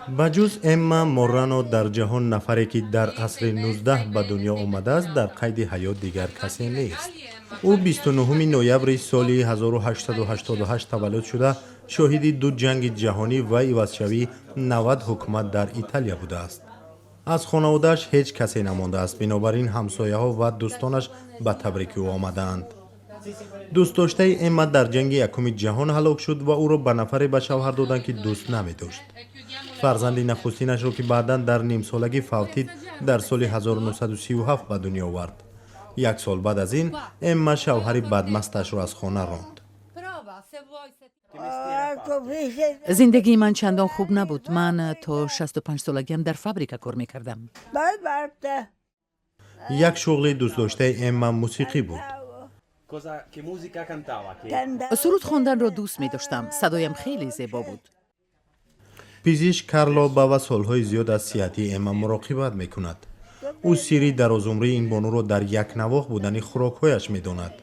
Ба ҷуз Эмма Морано дар ҷаҳон нафаре, ки дар асри 19 ба дунё омадааст, дар қайди ҳаёт дигар касе нест. Ӯ 29 ноябри соли 1888 таваллуд шуда, шоҳиди ду ҷанги ҷаҳонӣ ва ивазшавии 90 ҳукумат дар Италия будааст. Аз хонаводааш ҳеҷ касе намондааст, бинобар ин ҳамсояҳо ва дӯстонаш ба табрики ӯ омадаанд. Дӯстдоштаи Эмма дар ҷанги якуми ҷаҳон ҳалок шуд ва ӯро ба нафаре ба шавҳар доданд, ки дӯст намедошт. Фарзанди нахустинашро, ки баъдан дар нимсолагӣ фавтид, дар соли 1937 ба дунё овард. Як сол баъд аз ин Эмма шавҳари бадмасташро аз хона ронд. Зиндагии ман чандон хуб набуд. Ман то 65 солагиам дар фабрика кор мекардам. Як шуғли дӯстдоштаи Эмма мусиқӣ буд. Суруд хонданро дӯст медоштам, садоям хеле зебо буд. Пизишк Карло Бава солҳои зиёд аз сиҳатии Эмма муроқибат мекунад. Ӯ сирри дарозумрии ин бонуро дар якнавохт будани хӯрокҳояш медонад.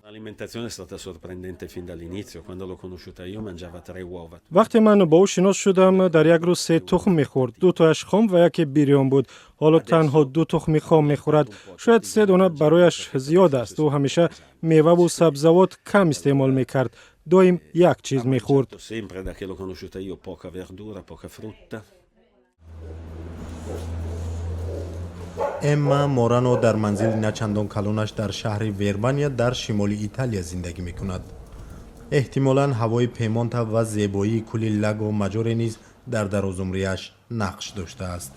L'alimentazione è stata sorprendente fin dall'inizio. Quando l'ho conosciuta io, mangiava tre uova. Вақте ман бо ӯ шинос шудам, дар як рӯз се тухм мехӯрд, дутояш хом ва яке бирён буд. Ҳоло танҳо ду тухми хом мехӯрад, шояд се дона барояш зиёд аст. Ӯ ҳамеша меваву сабзавот кам истеъмол мекард, доим як чиз мехӯрд. Sempre, da che l'ho conosciuta io, poca verdura, poca frutta. Эмма Морано дар манзили начандон калонаш дар шаҳри Вербания дар шимоли Италия зиндагӣ мекунад. Эҳтимолан, ҳавои Пемонта ва зебоии кӯли Лаго Маҷоре низ дар дарозумрияш нақш доштааст.